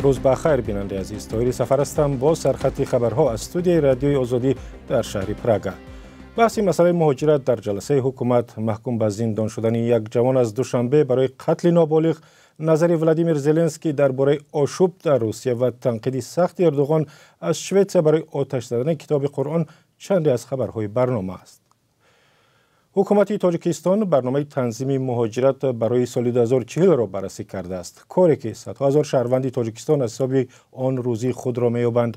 Рӯз ба хайр, бинандаи азиз. Тоҳири Сафар ҳастам бо сархати хабарҳо аз студияи Радиои Озодӣ дар шаҳри Прага. Баҳси масъалаи муҳоҷират дар ҷаласаи ҳукумат, маҳкум ба зиндон шудани як ҷавон аз Душанбе барои қатли ноболиғ, назари Владимир Зеленский дар бораи ошӯб дар Русия ва танқиди сахти Эрдоғон аз Шветсия барои оташ задани китоби Қуръон чанде аз хабарҳои барнома аст. Ҳукумати Тоҷикистон барномаи танзими муҳоҷират барои соли 2040-ро баррасӣ кардааст. Коре ки садҳо ҳазор шаҳрванди Тоҷикистон аз ҳисоби он рӯзии худро меёбанд.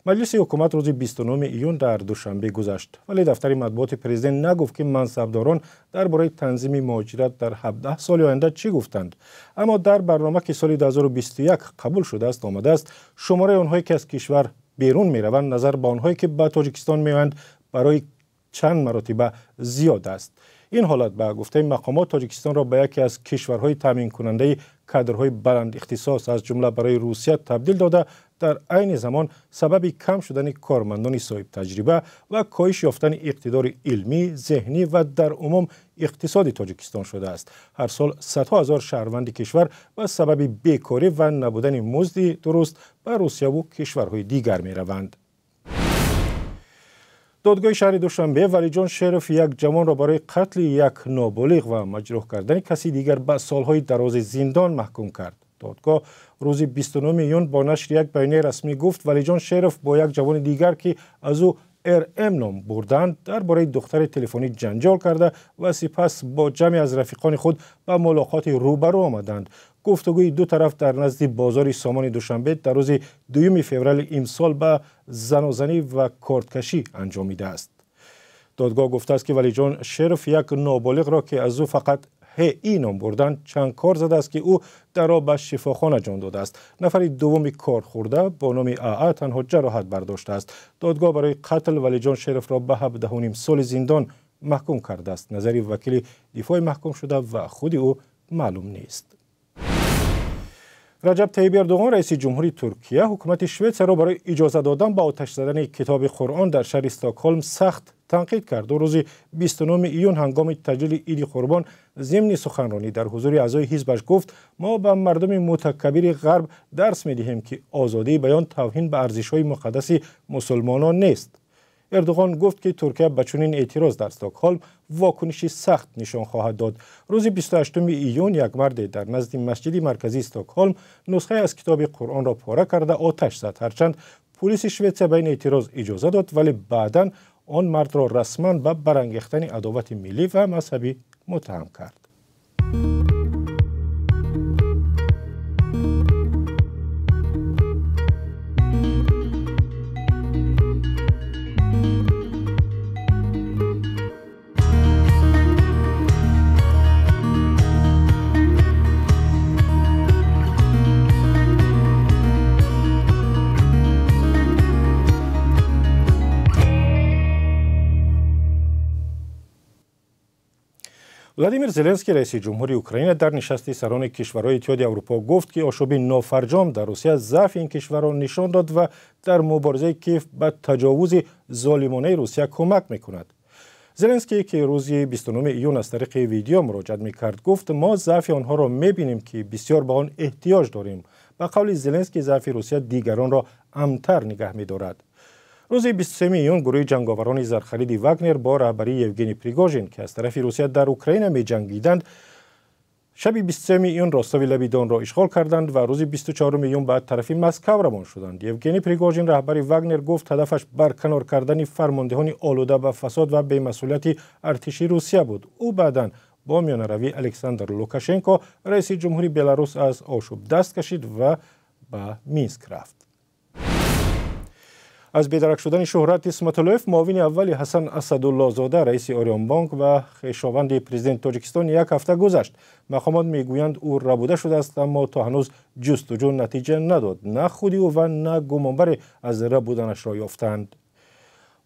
Маҷлиси ҳукумат рӯзи 29 июн дар Душанбе гузашт. Вале дафтари матбуоти президент нагуфт, ки мансабдорон дар бораи танзими муҳоҷират дар 17 соли оянда чӣ гуфтанд. Аммо дар барнома, ки соли 2021 қабул шудааст, омадааст шумораи онҳое ки аз кишвар берун мераванд назар ба онҳое ки ба Тоҷикистон меоянд барои чанд маротиба зиёд аст. Ин ҳолат ба гуфтаи мақомот Тоҷикистонро ба яке аз кишварҳои таъминкунандаи кадрҳои баландихтисос аз ҷумла барои Русия табдил дода, дар айни замон сабаби кам шудани кормандони соҳибтаҷриба ва коҳиш ёфтани иқтидори илмӣ, зеҳнӣ ва дар умум иқтисоди Тоҷикистон шудааст. Ҳар сол садҳо ҳазор шаҳрванди кишвар ба сабаби бекорӣ ва набудани музди дуруст ба Русияву кишварҳои дигар мераванд. Додгоҳи шаҳри Душанбе Валиҷон Шеров як ҷавонро барои қатли як ноболиғ ва маҷрӯҳ кардани каси дигар ба солҳои дарози зиндон маҳкум кард. Додгоҳ рӯзи 29 июн бо нашри як баёнияи расмӣ гуфт Валиҷон Шеров бо як ҷавони дигар, ки аз ӯ РМ ном бурданд, дар бораи духтари телефонӣ ҷанҷол карда ва сипас бо ҷамъе аз рафиқони худ ба мулоқоти рӯбарӯ омаданд. Гуфтугӯи ду тараф дар назди бозори Сомони Душанбе дар рӯзи 2 феврали имсол ба занозанӣ ва корткашӣ анҷомидааст. Додгоҳ гуфтааст, ки Валиҷон Шеров як ноболиғро, ки аз ӯ фақат ҳи ном бурданд, чанд кор задааст, ки ӯ даро ба шифохона ҷон додааст. Нафари дуввуми корхӯрда бо номи Аа танҳо ҷароҳат бардоштааст. Додгоҳ барои қатл Валиҷон Шеровро ба 17.5 соли зиндон маҳкум кардааст. Назари вакили дифои маҳкум шуда ва худи ӯ маълум нест. Раҷаб Тайиб Эрдоғон, раиси ҷумҳури Туркия, ҳукумати Шветсияро барои иҷоза додан ба оташ задани китоби Қуръон дар шаҳри Стокҳолм сахт танқид кард. Ӯ рӯзи 29 июн ҳангоми таҷлили Иди Қурбон зимни суханронӣ дар ҳузури аъзои ҳизбаш гуфт: мо ба мардуми мутакаббири ғарб дарс медиҳем, ки озодии баён тавҳин ба арзишҳои муқаддаси мусулмонон нест. Эрдоғон гуфт, ки Туркия ба чунин эътироз дар Стокҳолм вокуниши сахт нишон хоҳад дод. Рӯзи 28 июн як марде дар назди масҷиди марказии Стокҳолм нусхае аз китоби Қуръонро пора карда оташ зад. Ҳарчанд пулиси Шветсия ба ин эътироз иҷоза дод, вале баъдан он мардро расман ба барангехтани адовати миллӣ ва мазҳабӣ муттаҳам кард. Владимир Зеленский, раиси ҷумҳури Украина, дар нишасти сарони кишварҳои Иттиҳоди Аврупо гуфт, ки ошӯби нофарҷом дар Русия заъфи ин кишварро нишон дод ва дар муборизаи Киев ба таҷовузи золимонаи Русия кӯмак мекунад. Зеленский, ки рӯзи 29 июн аз тариқи видео муроҷиат мекард, гуфт: мо заъфи онҳоро мебинем, ки бисёр ба он эҳтиёҷ дорем. Ба қавли Зеленский, заъфи Русия дигаронро амнтар нигаҳ медорад. Рӯзи 23 июн гурӯҳи ҷанговарони зархариди Вагнер бо раҳбарии Евгений Пригожин, ки аз тарафи Русия дар Украина меҷангиданд, шаби 23 июн Ростови лаби Донро ишғол карданд ва рӯзи 24 июн ба тарафи Москав равон шуданд. Евгений Пригожин, раҳбари Вагнер, гуфт ҳадафаш барканор кардани фармондеҳони олуда ба фасод ва бемасъулияти артиши Русия буд. Ӯ баъдан бо миёнаравии Александр Лукашенко, раиси ҷумҳури Беларус, аз ошӯб даст кашид ва ба Минск рафт. Аз бедарак шудани Шуҳрат Исматуллоев, муовини аввали Ҳасан Асадуллозода, раиси Ориёнбонк ва хешованди президенти Тоҷикистон, як ҳафта гузашт. Мақомот мегӯянд, ӯ рабуда шудааст, аммо то ҳанӯз ҷустуҷӯ натиҷа надод. На худи ӯ ва на гумонбаре аз рабуданашро ёфтанд.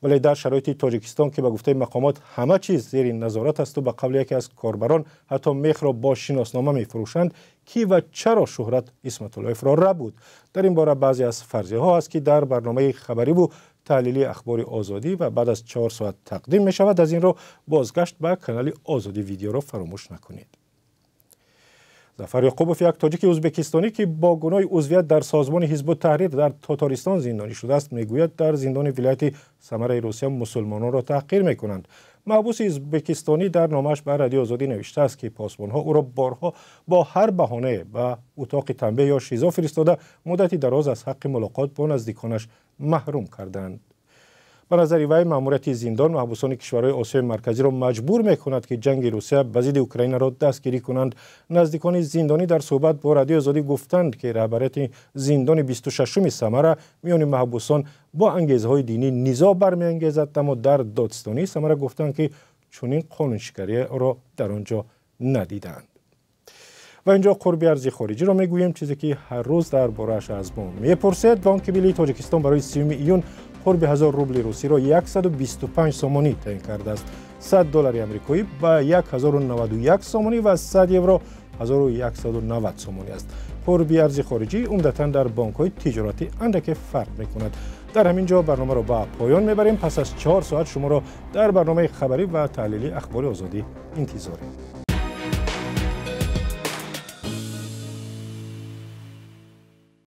Вале дар шароити Тоҷикистон, ки ба гуфтаи мақомот ҳама чиз зери назорат асту ба қавли яке аз корбарон ҳатто мехро бо шиноснома мефурӯшанд, ки ва чаро Шуҳрат Исматуллоевро рабуд? Дар ин бора баъзе аз фарзияҳо аст, ки дар барномаи хабариву таҳлили Ахбори Озодӣ ва баъд аз 4 соат тақдим мешавад. Аз ин рӯ бозгашт ба канали Озодӣ видеоро фаромӯш накунед. Зафар Яқубов, як тоҷики ӯзбекистонӣ, ки бо гуноҳи узвият дар созмони Ҳизбу Таҳрир дар Тотористон зиндонӣ шудааст, мегӯяд, дар зиндони вилояти Самараи Русия мусулмононро таҳқир мекунанд. Маҳбуси ӯзбекистонӣ дар номааш ба Радиои Озодӣ навиштааст, ки посбонҳо ӯро борҳо бо ҳар баҳонае ба утоқи танбеҳ ё ШИЗО фиристода, муддати дароз аз ҳаққи мулоқот бо наздиконаш маҳрум карданд. Ба назари вай, маъмурияти зиндон маҳбусони кишварҳои Осиёи Марказиро маҷбур мекунад, ки ҷанги Русия ба зидди Украинаро дастгирӣ кунанд. Наздикони зиндонӣ дар суҳбат бо Радиои Озодӣ гуфтанд, ки раҳбарияти зиндони 26-уми Самара миёни маҳбусон бо ангезаҳои динӣ низоъ бармеангезад, аммо дар додстонии Самара гуфтанд, ки чунин қонуншикариро дар он ҷо надиданд. Ва инҷо қурби арзи хориҷиро мегӯем, чизе ки ҳар рӯз дар борааш аз мо мепурсед. Бонки Миллии Тоҷикистон барои 30 июн қурби 1000 рубли русиро 125 сомонӣ таъин кардааст. 100 доллари амрикоӣ ба 1091 сомонӣ ва 100 евро 1190 сомонӣ аст. Қурби арзи хориҷӣ умдатан дар бонкҳои тиҷоратӣ андаке фарқ мекунад. Дар ҳамин ҷо барномаро ба поён мебарем. Пас аз 4 соат шуморо дар барномаи хабарӣ ва таҳлили Ахбори Озодӣ интизорем.